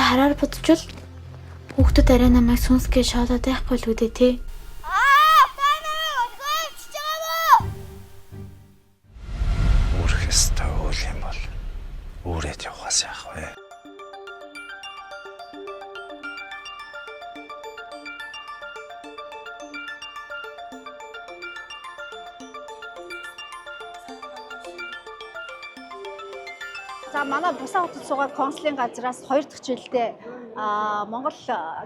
хараар бодчвол хүүхдүүд арай намайг сүнс гэж шоолоод байхгүй л үү дээ тий. Үүрэх ёстой үйл юм бол үүрээд явахаас яах вэ? За манай Бусан хотод суугаа консулын газраас 2 дахь жилдээ Монгол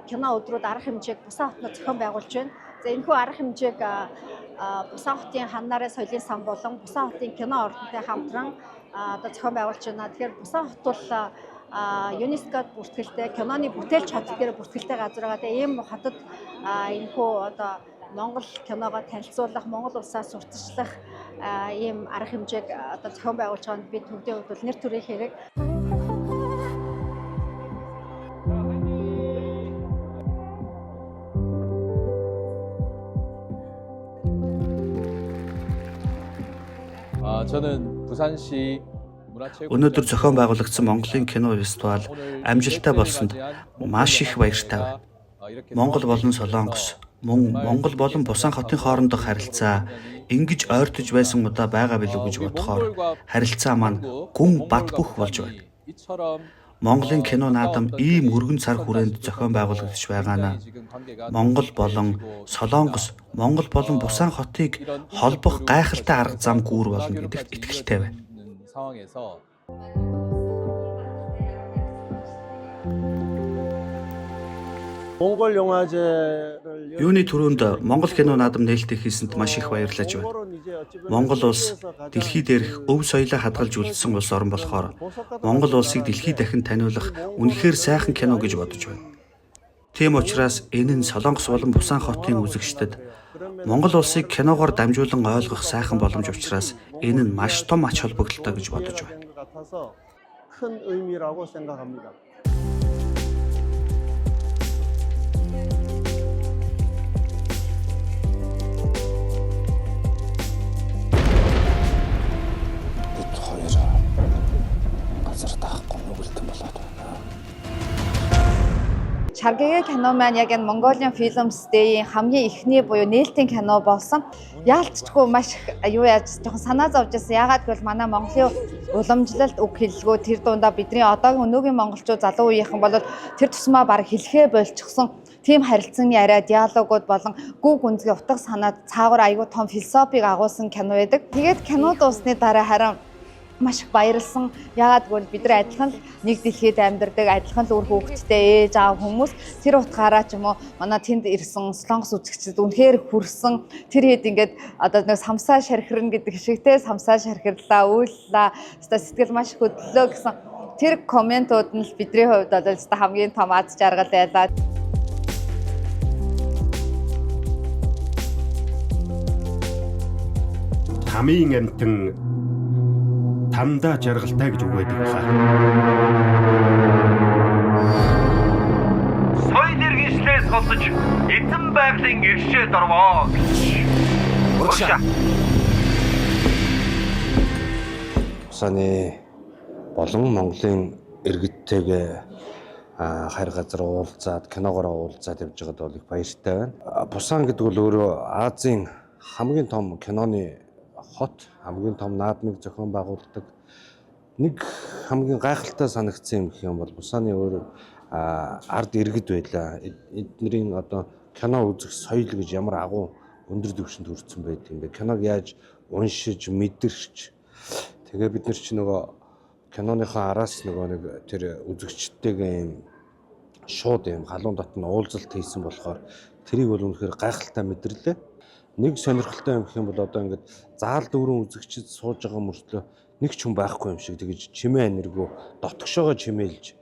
кино өдрүүд арга хэмжээг Бусан хотод зохион байгуулж байна. За энэхүү арга хэмжээг Бусан хотын ханнаараа соёлын сан болон Бусан хотын кино ордонтой хамтран одоо зохион байгуулж байна. Тэгэхээр Бусан хот бол ЮНЕСКОд бүртгэлтэй киноны бүтээлч хот гэхээр бүртгэлтэй газар байгаа. Тэгээ ийм хотод энэхүү одоо Монгол киногоо танилцуулах, Монгол улсаа сурталчлах ийм арга хэмжээг одоо зохион байгуулж байгаа нь бид төвдийн хувьд бол нэр төрийн хэрэг. 아, 저는 부산시 Өнөөдөр зохион байгуулагдсан Монголын кино фестивал амжилттай болсонд маш их баяртай байна. Монгол болон Солонгос, мөн Монгол болон Бусан хотын хоорондох харилцаа ингэж ойртож байсан удаа байгаа билүү гэж бодохоор харилцаа маань гүн бат бөх болж байна. Монголын кино наадам ийм өргөн цар хүрээнд зохион байгуулагдаж байгаа нь Монгол болон Солонгос, Монгол болон Бусан хотыг холбох гайхалтай арга зам гүүр болно гэдэгт итгэлтэй байна. 상황에서 몽골 영화제를 Юуны түрүүнд Монгол кино наадам нээлттэй хийсэнд маш их баярлаж байна. Монгол улс дэлхий дээрх өв соёлоо хадгалж үлдсэн улс орон болохоор Монгол улсыг дэлхий дахин таниулах үнэхээр сайхан кино гэж бодож байна. Тийм учраас энэ нь Солонгос болон Бусан хотын үзэгчдэд Монгол улсыг киногоор дамжуулан ойлгох сайхан боломж учраас энэ нь маш том ач холбогдолтой гэж бодож байна. 같아서 큰 의미라고 생각합니다. Бид хоёр газар даахгүй нүгэлтэн болоод байна. Шаргэгээ кино маань яг энэ Mongolian Films Day-ийн хамгийн эхний буюу нээлтийн кино болсон. Яалтчгүй маш их юу яаж жоохон санаа зовж байсан. Яагаад гэвэл манай Монголын уламжлалт үг хэллэгөө тэр дундаа бидний одоогийн өнөөгийн монголчууд залуу үеийнхэн бол тэр тусмаа баг хэлхээ болчихсон тийм харилцан яриа, диалогууд болон гүн гүнзгий утга санаад цаагаар айгүй том философиг агуулсан кино байдаг. Тэгээд кино дуусны дараа харин маш их баярлсан. Яагаад гэвэл бид нар адилхан л нэг дэлхийд амьдардаг, адилхан л үр хүүхэдтэй ээж аав хүмүүс тэр утгаараа ч юм уу манай тэнд ирсэн солонгос үзэгчдэд үнэхээр хүрсэн. Тэр хэд ингээд одоо нэг самсаа шархирна гэдэг шиг те самсаа шархирлаа, уйллаа, өстой сэтгэл маш их хөдлөлөө гэсэн тэр комментууд нь л бидний хувьд бол өстой хамгийн том аз жаргал байлаа. Тамийн амтан тамдаа жаргалтай гэж үг байдаг хаа. Соёл иргэншлээс холдож эзэн байгалийн иршээд орвоо гэж. Урагшаа. Бусаны болон Монголын иргэдтэйгээ хайр газар уулзаад, киногоор уулзаад явж байгаад бол их баяртай байна. Бусан гэдэг бол өөрөө Азийн хамгийн том киноны хот, хамгийн том наадмыг зохион байгуулдаг. Нэг хамгийн гайхалтай санагдсан юм гэх юм бол Бусаны өөр ард иргэд байлаа. Эднэрийн одоо кино үзэх соёл гэж ямар агуу өндөр түвшинд хүрсэн байдаг юм бэ? Киног яаж уншиж, мэдэрч тэгээ бид нар чи нөгөө киноныхоо араас нөгөө нэг тэр үзэгчдтэйгээ юм шууд юм халуун дотн уулзалт хийсэн болохоор тэрийг бол үнэхээр гайхалтай мэдэрлээ. Нэг сонирхолтой юм гэх юм бол одоо ингээд заал дүүрэн үзэгчд сууж байгаа мөртлөө нэг ч хүн байхгүй юм шиг тэгэж чимээ аниргүй дотгошоогоо чимээлж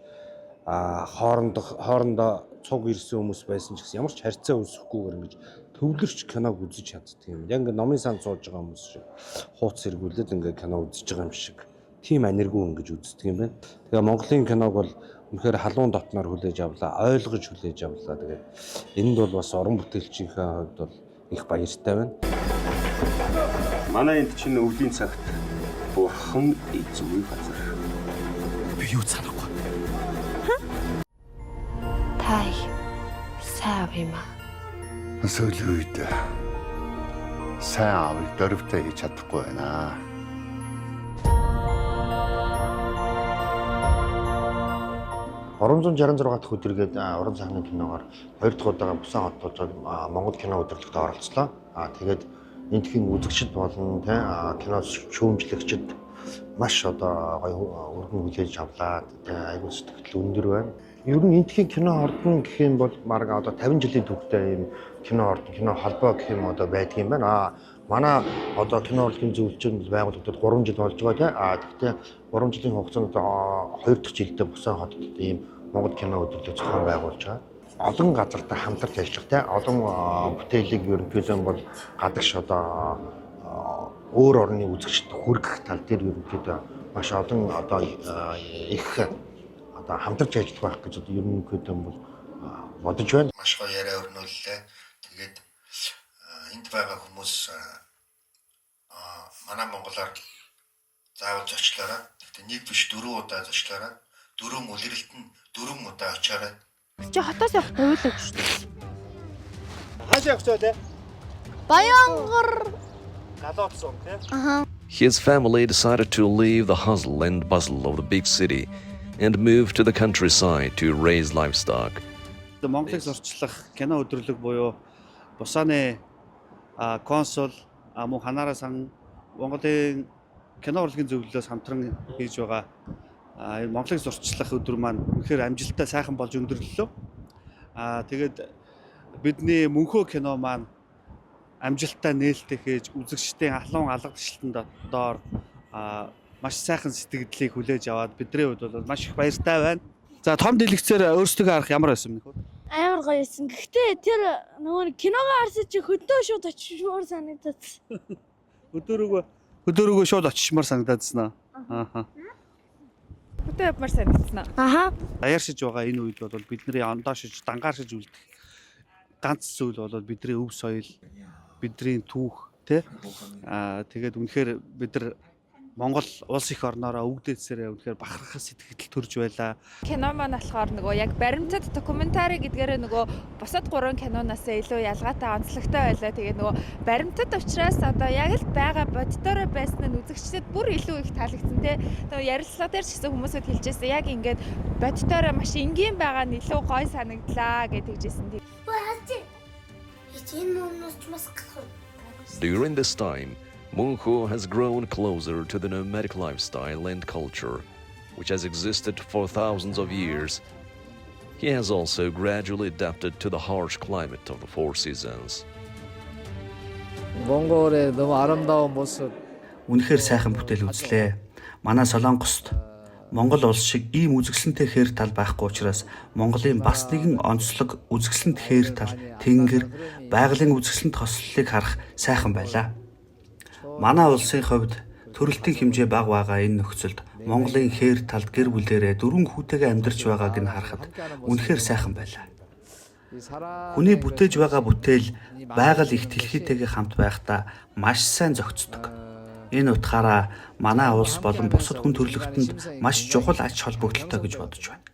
хоорондоо цуг ирсэн хүмүүс байсан ч гэсэн ямар ч харьцаа үүсэхгүйгээр ингэж төвлөрч киног үзэж чаддаг юм. Яг ингээд номын санд сууж байгаа хүмүүс шиг хууц эргүүлээд ингээд кино үзэж байгаа юм шиг тийм аниргүй ингэж үздэг юм байна. Тэгээ Монголын киног бол үнэхээр халуун дотноор хүлээж авлаа, ойлгож хүлээж авлаа. Тэгээд энд бол бас уран бүтээлчийнхээ хувьд бол их баяртай байна. Манай энд чинь өвлийн цагт бурхан эзгүй газар. Би юу санахгүй. Та их сайн аав юм аа. Сүүлийн үед сайн аавыг дөрвтэй хийж чадахгүй байна. 366 дахь өдргээд уран сайхны киногоор хоёр дахь удаага Пусан хотод Монгол кино өдөрлөгтө оролцлоо. Тэгээд энтхийн үзэгчд болон тэ кино шүүмжлэгчд маш одоо гоё өргөн хүлээж авлаа. Тэ айгуу сэтгэл өндөр байна. Ер нь энтхийн кино ордон гэх юм бол бараг одоо 50 жилийн түүхтэй ийм кино ордон, кино холбоо гэх юм одоо байдаг юм байна. Манай одоо кино урлагийн зөвлөмж байгуулагдаад 3 жил болж байгаа тий. Тэгтээ 3 жилийн хугацаанд одоо 2 дахь жилдээ Пусан хотод ийм Монгол кино өдөрлөг зохион байгуулж байгаа. Олон газартай хамтарч ажиллах тий. Олон бүтээлийг ерөнхийдөө бол гадагш одоо өөр орны үзэгчд хүргэх тал дээр ерөнхийдөө маш олон одоо их одоо хамтарч ажиллах байх гэж одоо ерөнхийдөө бол бодож байна. Маш гоё яриа өрнүүллээ. Тэгээд энд байгаа хүмүүс манай Монголоор заавал зочлоорой. Гэхдээ нэг биш дөрвөн удаа зочлоорой. Дөрвөн үлрэлт нь дөрвөн удаа очоорой. Чи хотоос явах туйлаг шүү дээ. Хаашаа явах вэ? Баянгар. Галууцсан тий. Аха. His family decided to leave the hustle and bustle of the big city and move to the countryside to raise livestock. Монголыг сурчлах кино өдөрлөг буюу Бусаны консул мөн Ханаараа сан Монголын кино урлагийн зөвлөлөөс хамтран хийж байгаа энэ Монголыг сурчлах өдөр маань үнэхээр амжилттай сайхан болж өндөрлөлөө. Тэгээд бидний мөнхөө кино маань амжилттай нээлттэй хийж үзэгчдийн халуун алгачлалтанд доор маш сайхан сэтгэлдлийг хүлээж аваад бидний хувьд бол маш их баяртай байна. За том дэлгэцээр өөрсдөө харах ямар байсан бэ? Амар гоё байсан. Гэхдээ тэр нөгөө киногоо харсан чи хөдөө шууд очимоор санагдаад. Хөдөөрөөгөө шууд очимоор санагдаадсан аа. Ааха. Хөдөө явмаар санагдсан аа. Аха. Даяаршиж байгаа энэ үед бол бидний ондоошиж, дангааршиж үлдэх ганц зүйл бол бидний өв соёл, бидний түүх тий. Тэгээд үнэхээр бид нар Монгол улс их орноороо өвгдээсээрээ үнэхээр бахархах сэтгэл төрж байлаа. Кино маань болохоор нөгөө яг баримтат документари гэдгээрээ нөгөө бусад гурван киноноос илүү ялгаатай онцлогтой байлаа. Тэгээд нөгөө баримтат учраас одоо яг л байгаа боддороо байсан нь үзэгчдэд бүр илүү их таалагдсан тий. Тэгээ ярилцлага дээр ч гэсэн хүмүүсүүд хэлжсэн яг ингээд боддороо маш энгийн байгаа нь илүү гоё санагдлаа гэж хэлжсэн. During this time, Munho has grown closer to the nomadic lifestyle and culture, which has existed for thousands of years. He has also gradually adapted to the harsh climate of the four seasons. 몽골의 너무 아름다운 모습. Үнэхээр сайхан бүтээл үзлээ. Манай Солонгост Монгол улс шиг ийм үзэсгэлэнтэй хээр тал байхгүй учраас Монголын бас нэгэн онцлог үзэсгэлэнт хээр тал тэнгэр байгалийн үзэсгэлэнт хослолыг харах сайхан байлаа. Манай улсын хувьд төрөлтийн хэмжээ бага байгаа энэ нөхцөлд Монголын хээр талд гэр бүлээрээ дөрвөн хүүтэйгээ амьдарч байгааг нь харахад үнэхээр сайхан байлаа. Хүний бүтээж байгаа бүтээл байгаль их дэлхийтэйгээ хамт байхдаа маш сайн зохицдог. Энэ утгаараа манай улс болон бусад хүн төрөлхтөнд маш чухал ач холбогдолтой гэж бодож байна.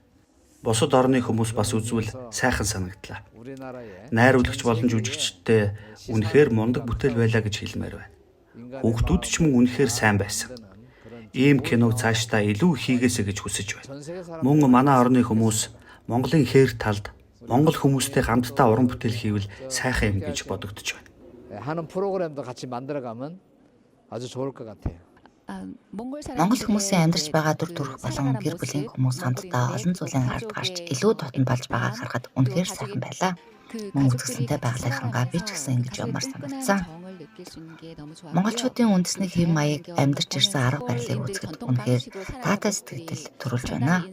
Бусад орны хүмүүс бас үзвэл сайхан санагдлаа. Найруулагч болон жүжигчдээ үнэхээр мундаг бүтээл байлаа гэж хэлмээр байна. Хүүхдүүд ч мөн үнэхээр сайн байсан. Ийм киног цаашдаа илүү хийгээсэй гэж хүсэж байна. Мөн манай орны хүмүүс Монголын хээр талд Монгол хүмүүстэй хамтдаа уран бүтээл хийвэл сайхан юм гэж бодогдож байна. 하는 프로그램도 같이 만들어가면 아주 좋을 것 같아요. Монгол хүмүүсийн амьдарч байгаа дүр төрх болон гэр бүлийн хүмүүс хамтдаа олон зүйлийн ард гарч илүү дотно болж байгааг харахад үнэхээр сайхан байлаа. Мөн үзэсгэлэнтэй байгалийнхангаа би ч гэсэн ингэж явмаар санагдсан. Монголчуудын үндэсний хэв маяг амьдарч ирсэн арга барилыг үзэхэд үнэхээр таатай сэтгэл төрүүлж байна.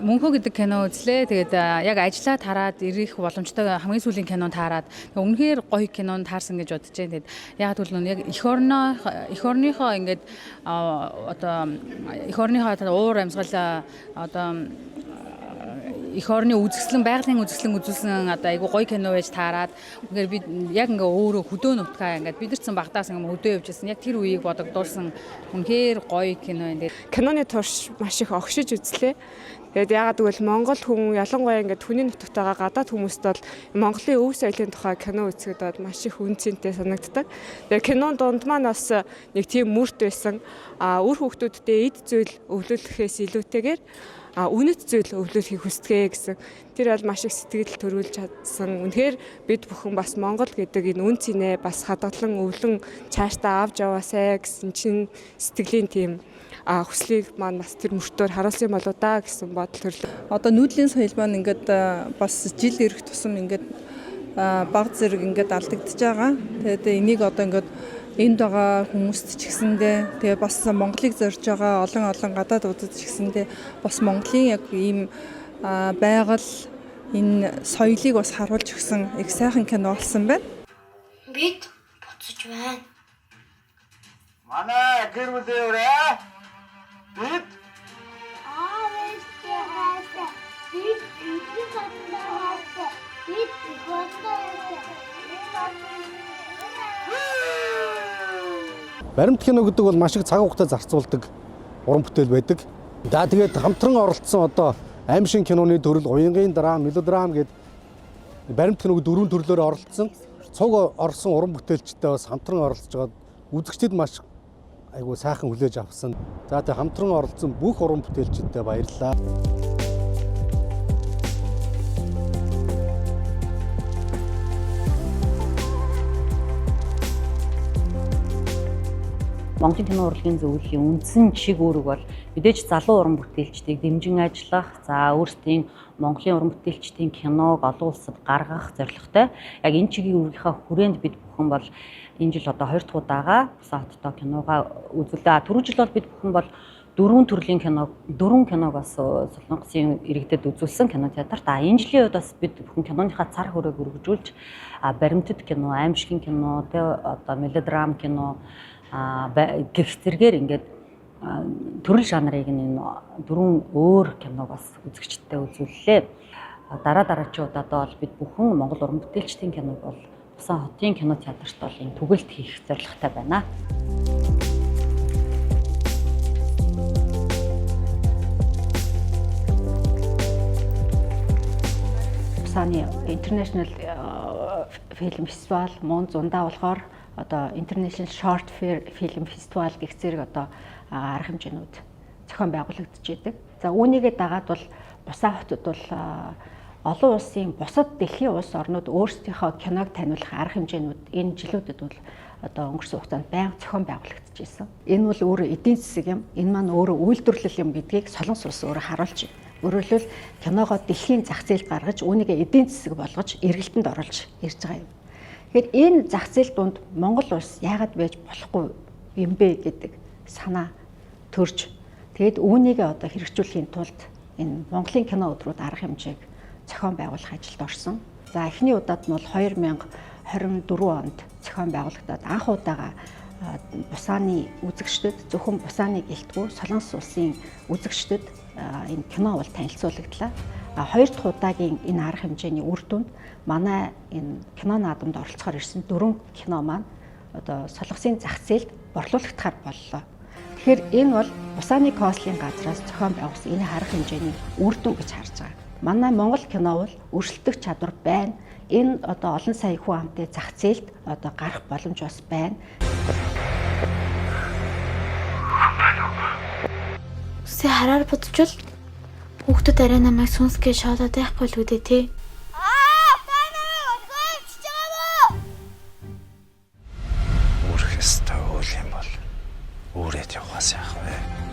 Мөнхөө гэдэг кино үзлээ. Тэгээд яг ажлаа тараад ирэх боломжтой хамгийн сүүлийн кинонд таарад үнэхээр гоё кинонд таарсан гэж бодож байна. Тэгээд яг гэвэл яг эх орныхоо ингээд одоо эх орныхоо уур амьсгал одоо эх орны үзэсгэлэн, байгалийн үзэсгэлэн үзүүлсэн одоо айгүй гоё кино байж таарад үнэхээр би яг ингээ өөрөө хөдөө нутгаа ингээд бид нар ч багадаас ингээ хөдөө явж байсан. Яг тэр үеийг бодогдуулсан үнэхээр гоё кино юм. Киноны турш маш их огшиж үзлээ. Тэгээд яагаад гэвэл Монгол хүн ялангуяа ингээд хүний нутагтайгаа гадаад хүмүүст бол Монголын өв соёлын тухай кино үзэхэд бол маш их үнэ цэнтэй санагддаг. Тэгээд кинон дунд маань бас нэг тийм мөрт байсан. А үр хүүхдүүддээ эд зүйл өвлүүлэхээс илүүтэйгээр үнэт зүйл өвлүүлэхийг хүсдэг гэсэн. Тэр бол маш их сэтгэл төрүүлж чадсан. Үнэхээр бид бүхэн бас Монгол гэдэг энэ үнэ цэнээ бас хадгалан өвлөн цаашдаа авч яваасай гэсэн чинь сэтгэлийн тийм хүслийг маань бас тэр мөртөөр харуулсан юм болоо да гэсэн бодол төрлөө. Одоо нүүдлийн соёл маань ингээд бас жил ирэх тусам ингээд баг зэрэг ингээд алдагдчихж байгаа. Тэгээд энийг одоо ингээд энд байгаа хүмүүст ч гэсэндээ тэгээ бас Монголыг зорж байгаа олон олон гадаад удад ч гэсэндээ бас Монголын яг ийм байгаль энэ соёлыг бас харуулж өгсөн их сайхан кино болсон байна. Бид буцаж байна. Манай гэр бүлийн өрөө бид аав ээжтэй хайртай. Бид эдгээр гаднаа хайртай. Бид их одтой хайртай. Баримт кино гэдэг бол маш их цаг хугацаа зарцуулдаг уран бүтээл байдаг. За тэгээд хамтран оролцсон одоо аимшиг киноны төрөл, уянгийн драм, мелодрам гээд баримт киног дөрвөн төрлөөр оролцсон. Цуг орсон уран бүтээлчтэй бас хамтран оролцож байгаа үзэгчдэд маш айгуу сайхан хүлээж авсан. За тэгээд хамтран оролцсон бүх уран бүтээлчдэд баярлалаа. Монголын кино урлагийн зөвлөлийн үндсэн чиг үүрэг бол мэдээж залуу уран бүтээлчдийг дэмжин ажиллах, за өөрсдийн Монголын уран бүтээлчдийн киног олон улсад гаргах зорилготой. Яг энэ чигийн үүргийнхаа хүрээнд бид бүхэн бол энэ жил одоо 2 дахь удаага Пусан хоттой киногоо үзүүлээ. Түрүү жил бол бид бүхэн бол дөрвөн төрлийн кино, дөрвөн киног бас Солонгосын иргэдэд үзүүлсэн кино театрт. А энэ жилийн үед бас бид бүхэн киноныхаа цар хүрээг өргөжүүлж баримтат кино, аимшигын кино, тэ одоо мелодрам кино гэх зэргээр ингээд төрөл жанрыг энэ дөрвөн өөр киног бас үзэгчдэд үзүүллээ. Дараа дараачийн удаад бол бид бүхэн Монгол уран бүтээлчдийн киног бол Пусан хотын кино театрт бол энэ түгэлт хийх зорилготой байна. Пусаны International Film Festival мөн зундаа болохоор одоо International Short Film Festival гэх зэрэг одоо арга хэмжээнүүд зохион байгуулагдаж идэг. За үүнийгээ дагаад бол Пусан хотод бол олон улсын бусад дэлхийн улс орнууд өөрсдийнхөө киног таниулах арга хэмжээнүүд энэ жилүүдэд бол одоо өнгөрсөн хугацаанд байнга зохион байгуулагдаж ирсэн. Энэ бол өөрөө эдийн засаг юм, энэ маань өөрөө үйлдвэрлэл юм гэдгийг Солонгос улс өөрөө харуулж байна. Өөрөөр хэлбэл киногоо дэлхийн зах зээлд гаргаж үүнийгээ эдийн засаг болгож эргэлтэнд оруулж ирж байгаа юм. Тэгэхээр энэ зах зээл дунд Монгол улс яагаад байж болохгүй юм бэ гэдэг санаа төрж тэгээд үүнийгээ одоо хэрэгжүүлэхийн тулд энэ Монголын кино өдрүүд арга хэмжээг зохион байгуулах ажилд орсон. За эхний удаад нь бол 2024 онд зохион байгуулагдаад анх удаага Бусаны үзэгчдэд зөвхөн Бусаны гэлтгүй Солонгос улсын үзэгчдэд энэ кино бол танилцуулагдлаа. А хоёр дахь удаагийн энэ арга хэмжээний үр дүнд манай энэ кино наадамд оролцохоор ирсэн дөрвөн кино маань одоо Солонгосын зах зээлд борлуулагдахаар боллоо. Тэгэхээр энэ бол Бусаны консулын газраас зохион байгуулсан энэ арга хэмжээний үр дүн гэж харж байгаа. Манай Монгол кино бол өрсөлдөх чадвар байна. Энэ одоо олон сая хүн амтай зах зээлд одоо гарах боломж бас байна. Үсээ хараар бодчвол хүүхдүүд арай намайг сүнс гэж шоолоод байхгүй л үү дээ тий. Үүрэх ёстой үйл юм бол үүрээд явахаас яах вэ?